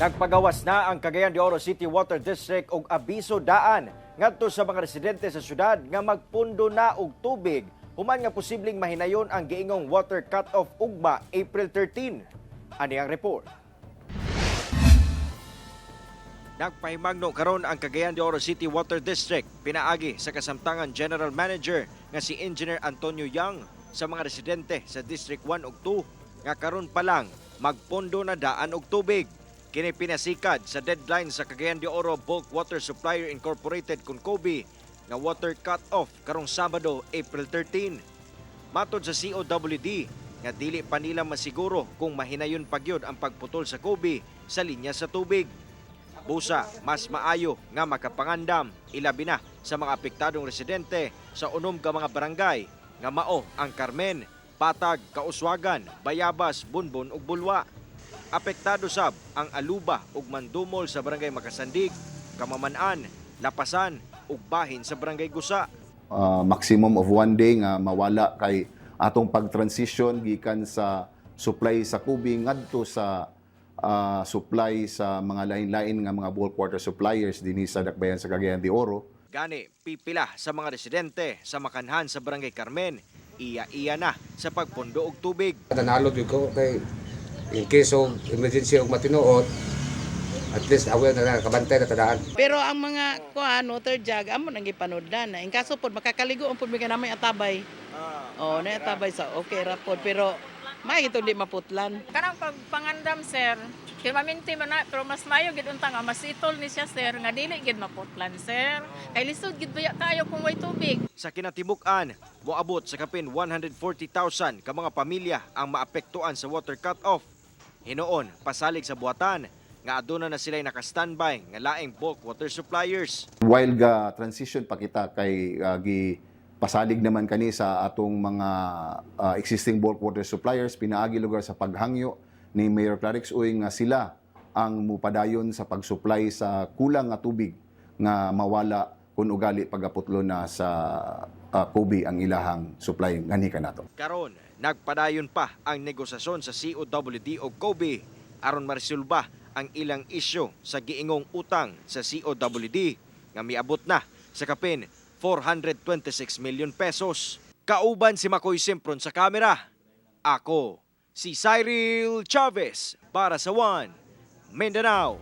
Nagpagawas na ang Cagayan de Oro City Water District og abiso daan ngadto sa mga residente sa syudad nga magpundo na og tubig human nga posibleng mahinayon ang giingong water cut-off ugma, April 13. Ani ang report. Nagpahimangno karon ang Cagayan de Oro City Water District pinaagi sa kasamtangan General Manager nga si Engineer Antonio Young sa mga residente sa District 1 ug 2 nga karon pa lang magpondo na daan og tubig. Kini pinasikad sa deadline sa Cagayan de Oro Bulk Water Supplier Incorporated kun COBI nga water cut-off karong Sabado, April 13. Matod sa COWD nga dili pa nila masiguro kung mahinayon pa gyud ang pagputol sa COBI sa linya sa tubig. Busa, mas maayo nga makapangandam, ilabi na sa mga apektadong residente sa 6 ka mga barangay nga mao ang Carmen, Patag, Kauswagan, Bayabas, Bunbun ug Bulwa. Apektado sab ang Aluba ug Mandumol sa Barangay Makasandig, Kamaman-an, Lapasan ug Bahin sa Barangay Gusa. Maximum of one day nga mawala kay atong pag-transition gikan sa supply sa Kubi ngadto sa supply sa mga lain-lain nga mga bulk water suppliers dinhi sa dakbayan sa Cagayan de Oro. Gani, pipila sa mga residente sa Makanhan sa Barangay Carmen, iya-iya na sa pagpundo og tubig. Nanalo gyud ko kay in case of emergency og matinuod, at least aware na kabantay na tadaan. Pero ang mga kuan, water jug amo nang gipanudlan na. In kaso pod makakaligo ang pod mi kay namay atabay. Oh, na atabay sa okay ra pod, pero may ito di maputlan. Kanang pagpangandam, sir, kay maminti man na, pero mas mayo gid unta nga mas itol ni siya, sir, nga dili gid maputlan, sir. Kay lisod gid baya kayo kung way tubig. Sa kinatibuk-an, moabot sa kapin 140,000 ka mga pamilya ang maapektuan sa water cut-off. Hinuon, pasalig sa buhatan nga aduna na sila'y naka-standby nga laing bulk water suppliers. While ga transition pa kita kay gi pasalig naman kani sa atong mga existing bulk water suppliers pinaagi lugar sa paghangyo ni Mayor Klarex Uy nga sila ang mupadayon sa pag-supply sa kulang nga tubig nga mawala kung ugali pagaputlo na sa Kobe ang ilahang supply nganhi kanato. Karon, nagpadayon pa ang negosasyon sa COWD o COBE aron maresolba ang ilang isyu sa giingong utang sa COWD nga miabot na sa kapin 426 million pesos. Kauban si Makoy Sempron sa kamera. Ako, si Cyril Chavez para sa One Mindanao.